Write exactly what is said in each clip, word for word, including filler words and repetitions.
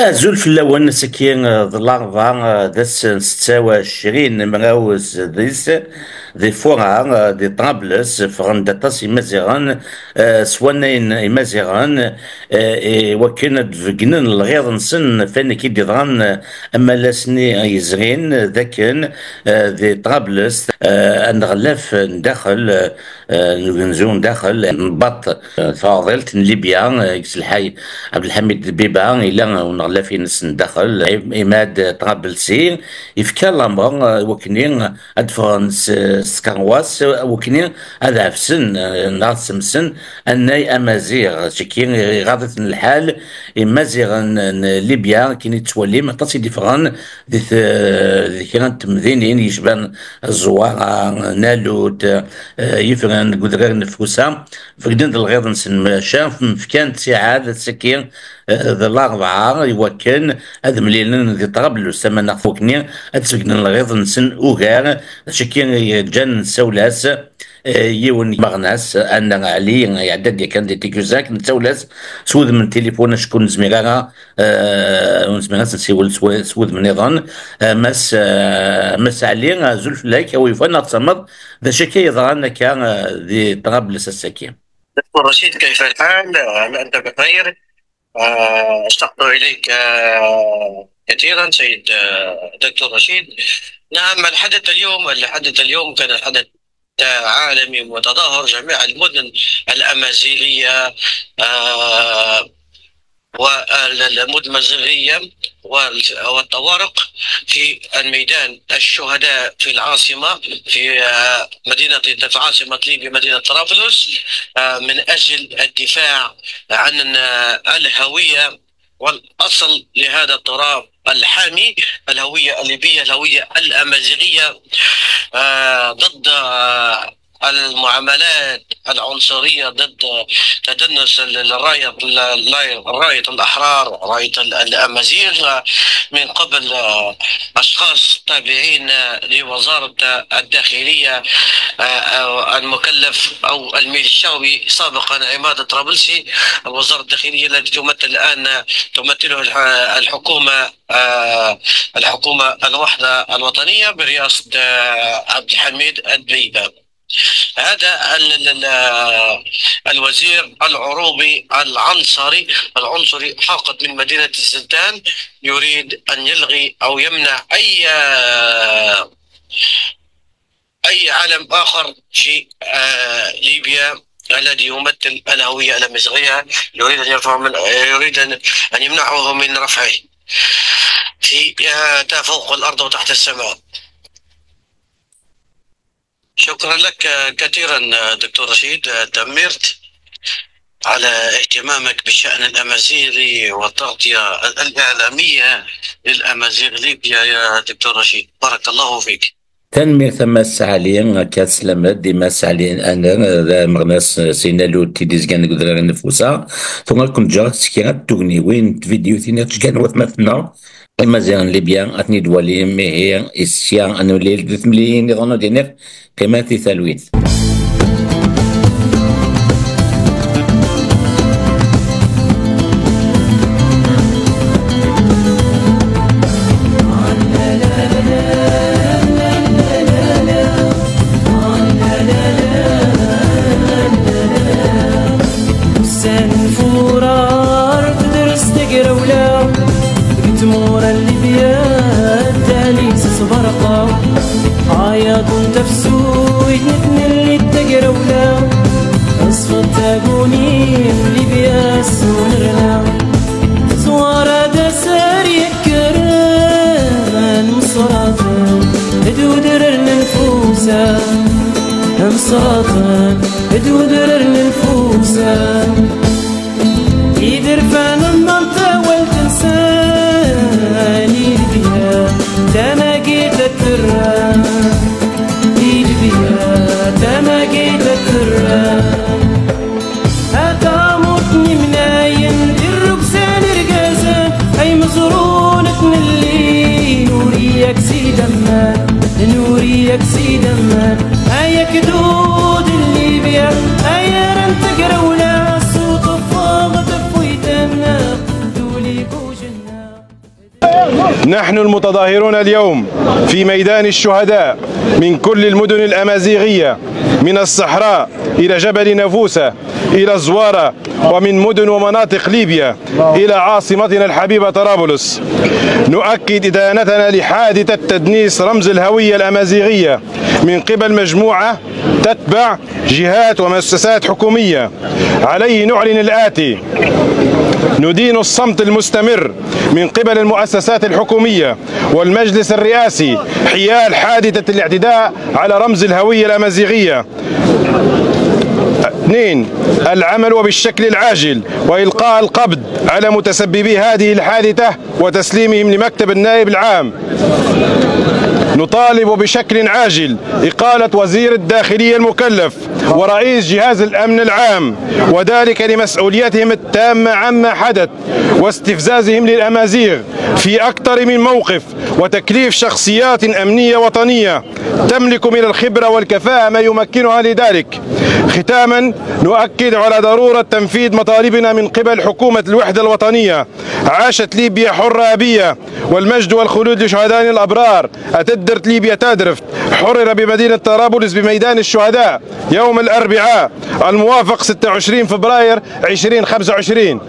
Azul fell-awen, ass-agi, eh, d larebɛa, eh, d ass n setta u ɛecrin mraw sḍis, di Fura, eh, di Ṭrables, ffɣen-d aṭas Imaziɣen, eh, swannayen Imaziɣen, eh, i wakken ad d-beggnen lɣiḍ-nsen ɣef wayen i d-yeḍran, eh, amalas-nni yezrin, d akken, eh, di Ṭrables, eh, aneɣlaf n daxel, eh, eh, n ugenzu n daxel, n Baṭ, eh, taɛḍilt n Libya, eh, deg-s lḥay Abdelhamid Dbiba, yella uneɣlaf-ines n daxel, i-, Imad Ṭrabelsi, yefka lamer, eh, wakni ad ffɣen s, s tkerwas, wakni ad ɛefsen, eh, neɣ ad semsen annay amaziɣ. Ciki iɣaḍ-iten lḥal, Imaziɣen n Libya, akken i ttwalim, aṭas i d-iffɣen di t-, di kra n temdinin yecban Ẓwara, Nalut, eh, Yefran, deg udrar n Fusa, beggnen-d lɣiḍ-nsen, maca fkan ttiɛad ass-agi, eh, d larebɛa, i wakken ad mlilen di Ṭrablus, tama-nneɣ wakni ad sbeggnen lɣiḍ-nsen ugar. D acu-agi i ǧǧan nessawel-as, eh, yiwen n umeɣnas, Anna Ɛli, iɛedda-d yakan di Tiguzak, nessawel-as s wudem n tilifun, acku ur nezmir ara, eh, ur nezmir ad s-nsiwel s wa-, s wudem nniḍen. Eh, Mass, eh, Mass Ɛli, azul fell-ak, a wi yufan ad ɣ-d-tameḍ d acu akka yeḍran akka, eh, di Ṭrables ass-agi. دكتور رشيد، كيف الحال؟ هل أنت بخير؟ آه، اشتقت إليك، آه، كثيرا سيد، آه، دكتور رشيد. نعم، الحدث اليوم، الحدث اليوم كان حدث عالمي متظاهر، جميع المدن الأمازيغية، آه، والمدن الأمازيغية وال-، والطوارق في الميدان الشهداء في العاصمة، في، آه، مدينة، في عاصمة ليبيا، مدينة طرابلس، آه، من أجل الدفاع عن، آه، الهوية والأصل لهذا التراب الحامي، الهوية الليبية، الهوية الأمازيغية، آه، ضد، آه، المعاملات العنصرية، ضد تدنس ال-، ال-، الراية، ال-، الراية، الراية الأحرار، راية ال-، الأمازيغ، آه، من قبل، آه، أشخاص تابعين، آه، لوزارة الداخلية، آه، آه، المكلف أو الميليشاوي سابقا عماد طرابلسي، وزارة الداخلية التي تمثل الآن، تمثله الح-، الحكومة، آه، الحكومة الوحدة الوطنية برئاسة، آه، عبد الحميد الدبيبة. هذا ال-، ال-، ال-، الوزير العروبي العنصري، العنصري حاقد من مدينة الزنتان، يريد أن يلغي أو يمنع أي، آه، أي علم آخر في، آه، ليبيا الذي يمثل الهوية الأمازيغية، يريد أن يرفع من، يريد أن، أن يمنعه من رفعه في، آه، فوق الأرض وتحت السماء. شكرا لك، آه، كثيرا، آه، دكتور رشيد، آه، تميرت على اهتمامك بالشأن الأمازيغي والتغطية الإعلامية للأمازيغ ليبيا يا دكتور رشيد، بارك الله فيك. Tanemmirt a Mass Ɛli, akka teslam-d i Mass Ɛli Aner, d ameɣnas s Inalu Tidi's Gan deg udrar n Fusa. Tura ad ken-ǧǧeɣ s kra n tugniwin n tvidyutin i ɣ-d-ǧǧan watmaten-nneɣ Imaziɣen n Libya, ad ten-id-twalim, ihi, i sya ad nemlil di temlilin niḍen, ad d-iniɣ, qqimet di talwit. Ussan n furar tedres tegrawla, deg tmura n Libya ddan-is s berqa. Ayaḍ n tefsut n tnellit tegrawla, ṣfeḍ taguni n Libya s unerna. Tezwara d asar yekkren, mṣraten d udrar n Fusa, mṣraten d udrar n Fusa. Iderfan nnan tawalt-nsen i Libya tamagit ad terra, i Libya tamagit ad terra. A tamurt n imnayen, d rrugsan irgazen, ay meẓrun ad t-nelli, nuri-yak s idammen, nuri-yak s idammen, ay agdud n Libya, ay ara n tegrawla, suṭṭfeɣ tafuyt-nneɣ, d ul-ik ujenna. نحن المتظاهرون اليوم في ميدان الشهداء من كل المدن الأمازيغية، من الصحراء إلى جبل نافوسة، إلى زوارة، ومن مدن ومناطق ليبيا إلى عاصمتنا الحبيبة طرابلس. نؤكد إدانتنا لحادثة تدنيس رمز الهوية الأمازيغية من قبل مجموعة تتبع جهات ومؤسسات حكومية. عليه نعلن الآتي: ندين الصمت المستمر من قبل المؤسسات الحكومية والمجلس الرئاسي حيال حادثة الاعتداء على رمز الهوية الأمازيغية. اثنين، العمل وبالشكل العاجل وإلقاء القبض على متسببي هذه الحادثة وتسليمهم لمكتب النائب العام. نطالب بشكل عاجل إقالة وزير الداخلية المكلف ورئيس جهاز الأمن العام، وذلك لمسؤوليتهم التامة عما حدث واستفزازهم للأمازيغ في أكثر من موقف، وتكليف شخصيات أمنية وطنية تملك من الخبرة والكفاءة ما يمكنها لذلك. ختاما، نؤكد على ضرورة تنفيذ مطالبنا من قبل حكومة الوحدة الوطنية. عاشت ليبيا حرة أبية، والمجد والخلود لشهدائنا الأبرار. أتدرت ليبيا تادرفت، حرر بمدينة طرابلس بميدان الشهداء يوم الأربعاء الموافق ستة وعشرين فبراير ألفين وخمسة وعشرين.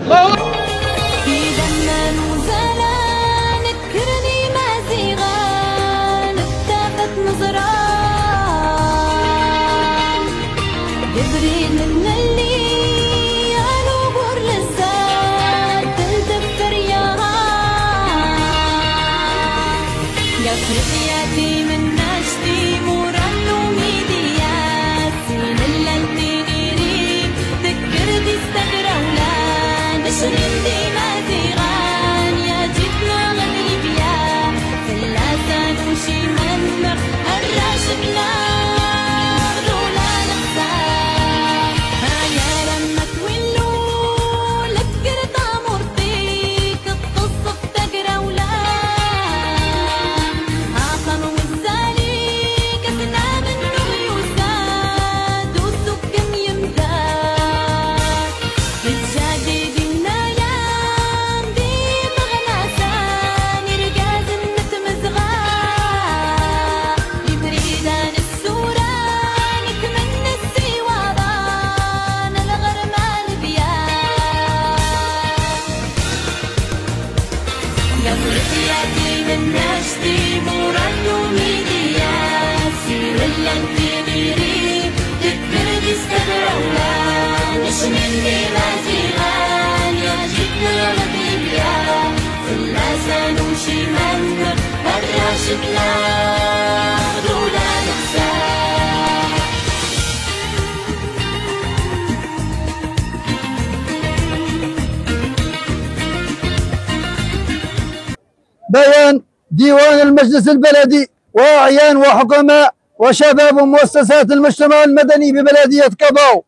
بيان ديوان المجلس البلدي وأعيان وحكماء وشباب ومؤسسات المجتمع المدني ببلدية كاباو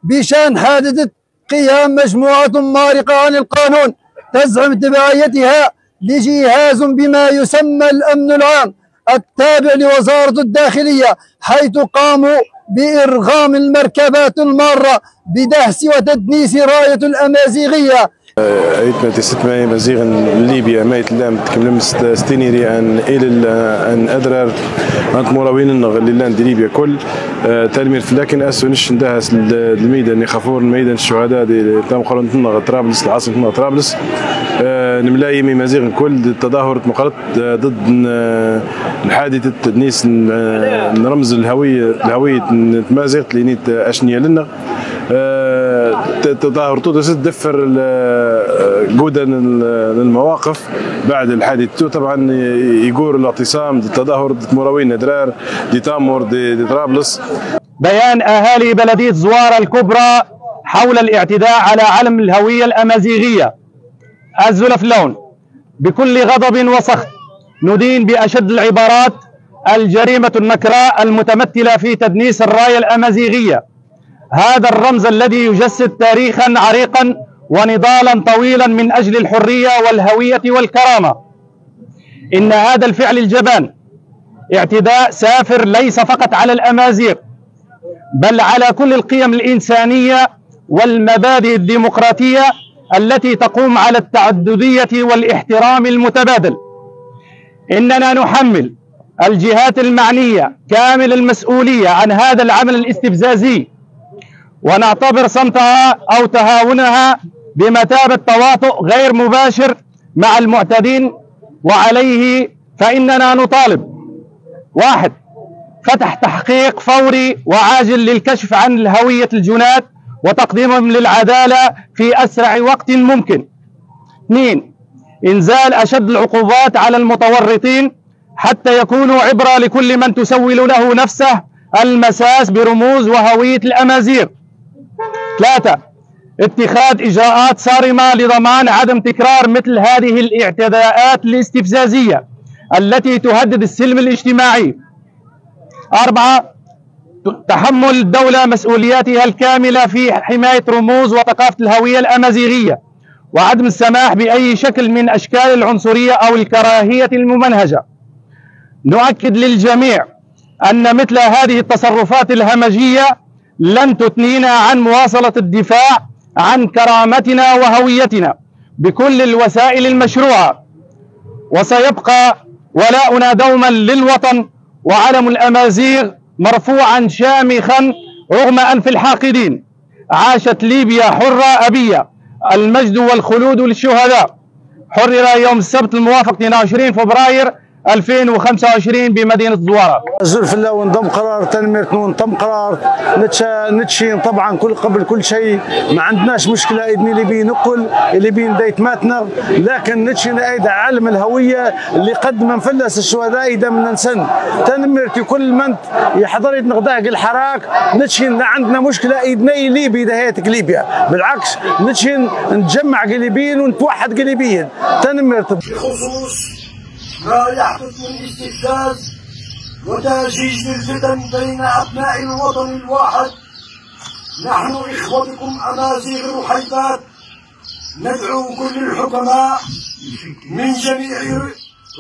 بشأن حادثة قيام مجموعة مارقة عن القانون تزعم تبعيتها لجهاز بما يسمى الأمن العام التابع لوزارة الداخلية، حيث قاموا بإرغام المركبات المارة بدهس وتدنيس راية الأمازيغية. Ayt ma tessetmay Imaziɣen n Libya, ma yellan tkemmlem s tiniri n ilel n adrar n tmurawin-nneɣ n llan di Libya kull. Eh, tanemmirt fell-aken. Ass-a, nec ndaha s l-, lmeydan ixafur, lmeydan n ccuhada di tameqqrant-nneɣ Ṭrables, lɛaṣima-nneɣ Ṭrables. Eh, nemlay Imaziɣen kull d tadahurt meqqret, eh, ضد n-, lḥadithet n-, n-, n-, n-, remz lhawi-, lhawiyet n tmaziɣt, linit acnyal-nneɣ. Eh, t-, tadahurt tudast deffer l-, eh, gudan l-, lmawaqif. بعد الحادث طبعا يقول الاعتصام، التظاهر ضد مراوين درار، دي تامور، دي، دي طرابلس. بيان أهالي بلدية زوارة الكبرى حول الاعتداء على علم الهوية الأمازيغية. الزلف لون، بكل غضب وسخط ندين بأشد العبارات الجريمة النكراء المتمثلة في تدنيس الراية الأمازيغية، هذا الرمز الذي يجسد تاريخا عريقا ونضالا طويلا من أجل الحرية والهوية والكرامة. إن هذا الفعل الجبان اعتداء سافر ليس فقط على الأمازيغ، بل على كل القيم الإنسانية والمبادئ الديمقراطية التي تقوم على التعددية والاحترام المتبادل. إننا نحمل الجهات المعنية كامل المسؤولية عن هذا العمل الاستفزازي، ونعتبر صمتها أو تهاونها بمثابة تواطؤ غير مباشر مع المعتدين، وعليه فإننا نطالب: واحد، فتح تحقيق فوري وعاجل للكشف عن هوية الجناة وتقديمهم للعدالة في أسرع وقت ممكن. اثنين، إنزال أشد العقوبات على المتورطين حتى يكونوا عبرة لكل من تسول له نفسه المساس برموز وهوية الأمازيغ. ثلاثة، اتخاذ إجراءات صارمة لضمان عدم تكرار مثل هذه الاعتداءات الاستفزازية التي تهدد السلم الاجتماعي. أربعة، تحمل الدولة مسؤولياتها الكاملة في حماية رموز وثقافة الهوية الأمازيغية، وعدم السماح بأي شكل من أشكال العنصرية أو الكراهية الممنهجة. نؤكد للجميع أن مثل هذه التصرفات الهمجية لن تثنينا عن مواصلة الدفاع عن كرامتنا وهويتنا بكل الوسائل المشروعة، وسيبقى ولاؤنا دوما للوطن وعلم الأمازيغ مرفوعا شامخا رغم أنف الحاقدين. عاشت ليبيا حرة أبية، المجد والخلود للشهداء. حرر يوم السبت الموافق اثنين وعشرين فبراير ألفين وخمسة وعشرين بمدينة الزوارة. زول في اللون ضم قرار، تنميرت نون ضم قرار. نتشا-، نتشين طبعًا كل، قبل كل شيء ما عندناش مشكلة إذن اللي بين نقل، اللي بين ديت ماتنا، لكن نتشين أيضا علم الهوية اللي قد ما نفلس الشهداء إذا من نسن. تنميرتي كل من يحضر يتنغداه الحراك. نتشين لا عندنا مشكلة إذن ليبي إذا هيتك ليبيا، بالعكس، نتشين نتجمع قليبيين ونتوحد قليبيين. تنميرت. بخصوص ما يحدث من استفزاز وتهجيج للفتن بين أبناء الوطن الواحد، نحن إخوتكم أمازيغ الرحيبات ندعو كل الحكماء من جميع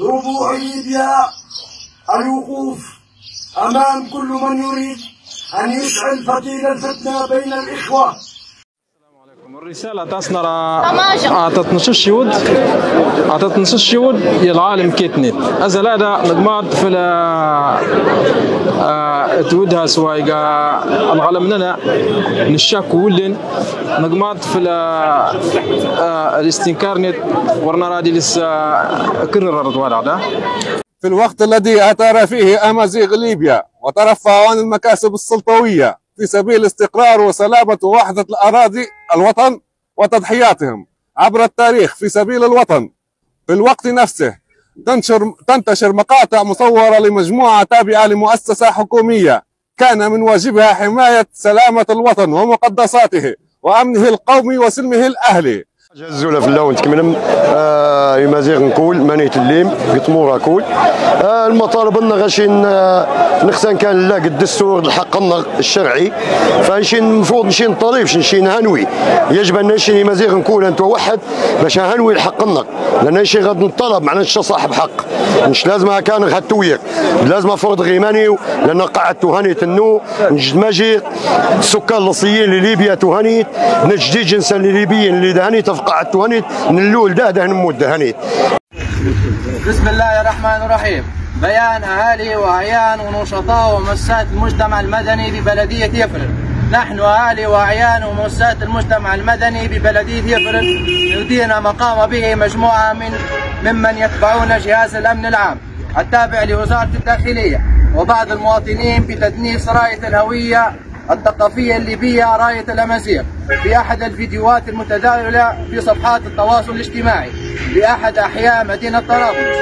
ربوع ليبيا الوقوف أمام كل من يريد أن يشعل فتيل الفتنة بين الإخوة. الرسالة تاعنا راه عطات نص الشيود، عطات نص الشيود يا العالم كيتنيت. أزل هذا نقمات في ال-، آه، تودها سوايقا الغلم لنا نشاك ولن نقمات في ال-، آه، الاستنكار نت ورنا رادي لسه كرر الرد ورا ده. في الوقت الذي أثار فيه أمازيغ ليبيا وترفعوا عن المكاسب السلطوية في سبيل استقرار وسلامة ووحدة الأراضي الوطن وتضحياتهم عبر التاريخ في سبيل الوطن، في الوقت نفسه تنشر، تنتشر مقاطع مصورة لمجموعة تابعة لمؤسسة حكومية كان من واجبها حماية سلامة الوطن ومقدساته وأمنه القومي وسلمه الأهلي. جزوله في اللون تكملم، آه، يمازيغ نكول، مانيت الليم، يطمورا كول. آه، المطالب لنا غاشين، آه، نخسن كان لا قد الدستور الحق لنا الشرعي. فنشين المفروض نشين نطالبش، نشين هنوي. يجب أن نشين يمازيغ نكول أن توحد باش هنوي الحق لنا. لأن شي غاد نطلب، معناه شي صاحب حق. مش لازم كان غتويق. لازم فرض غيمانيو، لأن قعدت هاني تنو، نجد ماجي، سكان لصيين لليبيا تهانيت، نجدي جنسا لليبيين اللي دهنيت، فقعدت هانيت، نلول ده، ده نمود دهنيت. بسم الله الرحمن الرحيم. بيان أهالي وأعيان ونشطاء ومؤسسات المجتمع المدني ببلدية يفرن. نحن أهالي وأعيان ومؤسسات المجتمع المدني ببلدية يفرن، يؤذينا ما قام به مجموعة من، ممن يتبعون جهاز الأمن العام التابع لوزارة الداخلية وبعض المواطنين بتدنيس راية الهوية الثقافية الليبية، راية الأمازيغ، في أحد الفيديوهات المتداولة في صفحات التواصل الاجتماعي لأحد أحياء مدينة طرابلس،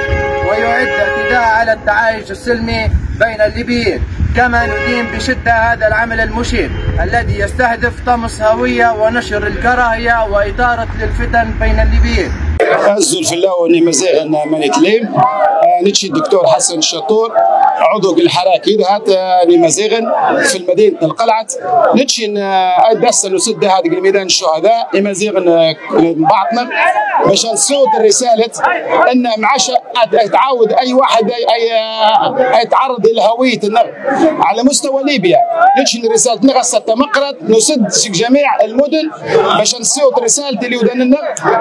ويعد اعتداء على التعايش السلمي بين الليبيين. كما ندين بشدة هذا العمل المشين الذي يستهدف طمس هوية ونشر الكراهية وإثارة للفتن بين الليبيين. أزول في اللون مزيغ أن مانيت ليم، آه، نتشي الدكتور حسن الشطور. عضو الحراكي ذهبت لمزيغن في المدينة القلعة نتشين، آه، أدسن وسد هذا الميدان الشهداء لمزيغن، آه، بعضنا باش نسوت الرسالة أن معاش تعاود أي واحد أي، أي، آه، يتعرض لهوية النغ على مستوى ليبيا. نتشين رسالة نغسة مقرة نسد جميع المدن باش نسوت رسالتي اللي ودنا النغ،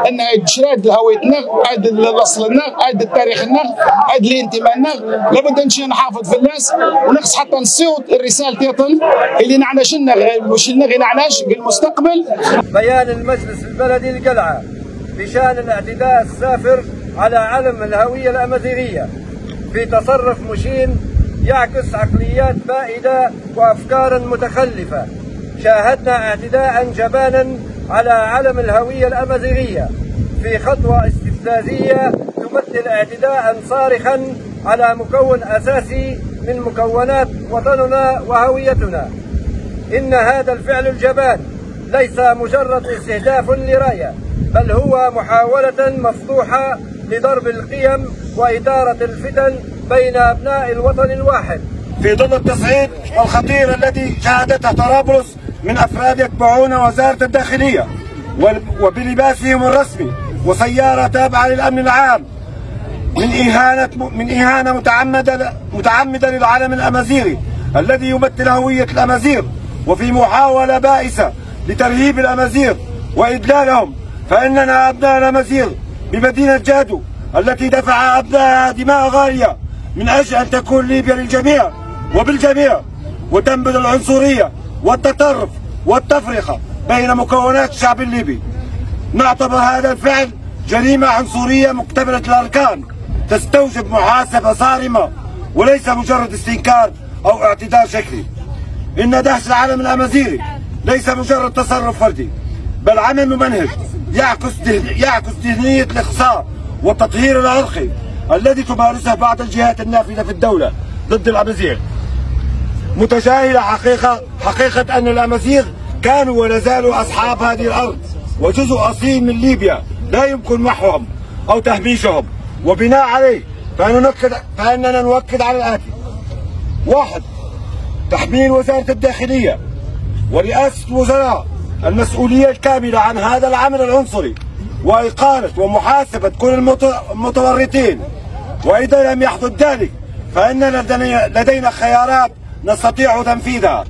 أنها يتشرد الهوية النغ، عيد الأصل النغ، عيد التاريخ النغ، عيد الانتماء النغ. لابد أن نحافظ في الناس ونقص حتى نسيو الرسالة تيطن اللي نعناش النغ، مش النغ نعناش بالمستقبل. بيان المجلس البلدي القلعة بشأن الاعتداء السافر على علم الهوية الأمازيغية في تصرف مشين يعكس عقليات بائدة وأفكارا متخلفة. شاهدنا اعتداء جبانا على علم الهوية الأمازيغية في خطوة استفزازية تمثل اعتداء صارخا على مكون أساسي من مكونات وطننا وهويتنا. إن هذا الفعل الجبان ليس مجرد استهداف لراية، بل هو محاولة مفتوحة لضرب القيم وإدارة الفتن بين أبناء الوطن الواحد. في ظل التصعيد الخطير الذي شهدته طرابلس من أفراد يتبعون وزارة الداخلية وبلباسهم الرسمي وسيارة تابعة للأمن العام، من إهانة من إهانة متعمدة متعمدة للعلم الأمازيغي الذي يمثل هوية الأمازيغ، وفي محاولة بائسة لترهيب الأمازيغ وإذلالهم، فإننا أبناء الأمازيغ بمدينة جادو التي دفع أبنائها دماء غالية من أجل أن تكون ليبيا للجميع وبالجميع، وتنبذ العنصرية والتطرف والتفرقة بين مكونات الشعب الليبي. نعتبر هذا الفعل جريمة عنصرية مكتملة الأركان تستوجب محاسبة صارمة وليس مجرد استنكار أو اعتداء شكلي. إن دهس العلم الأمازيغي ليس مجرد تصرف فردي، بل عمل ممنهج يعكس ذهن- يعكس ذهنية الإقصاء والتطهير العرقي الذي تمارسه بعض الجهات النافذة في الدولة ضد الأمازيغ، متجاهلة حقيقة حقيقة أن الأمازيغ كانوا ولا زالوا أصحاب هذه الأرض وجزء أصيل من ليبيا لا يمكن محوهم أو تهميشهم. وبناء عليه فنؤكد فإننا نؤكد على الآتي: واحد، تحميل وزارة الداخلية ورئاسة الوزراء المسؤولية الكاملة عن هذا العمل العنصري، وإقالة ومحاسبة كل المت- المتورطين، وإذا لم يحدث ذلك فإن لدينا لدينا خيارات نستطيع تنفيذها.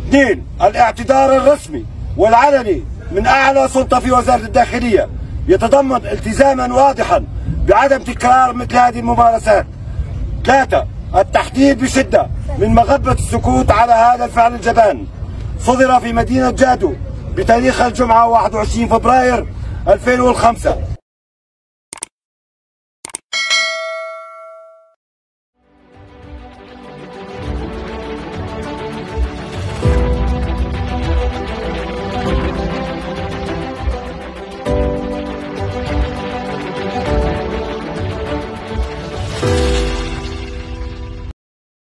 اثنين، الاعتذار الرسمي والعلني من أعلى سلطة في وزارة الداخلية يتضمن التزاما واضحا بعدم تكرار مثل هذه الممارسات. ثلاثة، التحذير بشدة من مغبة السكوت على هذا الفعل الجبان. صدر في مدينة جادو بتاريخ الجمعة واحد وعشرين فبراير ألفين وخمسة.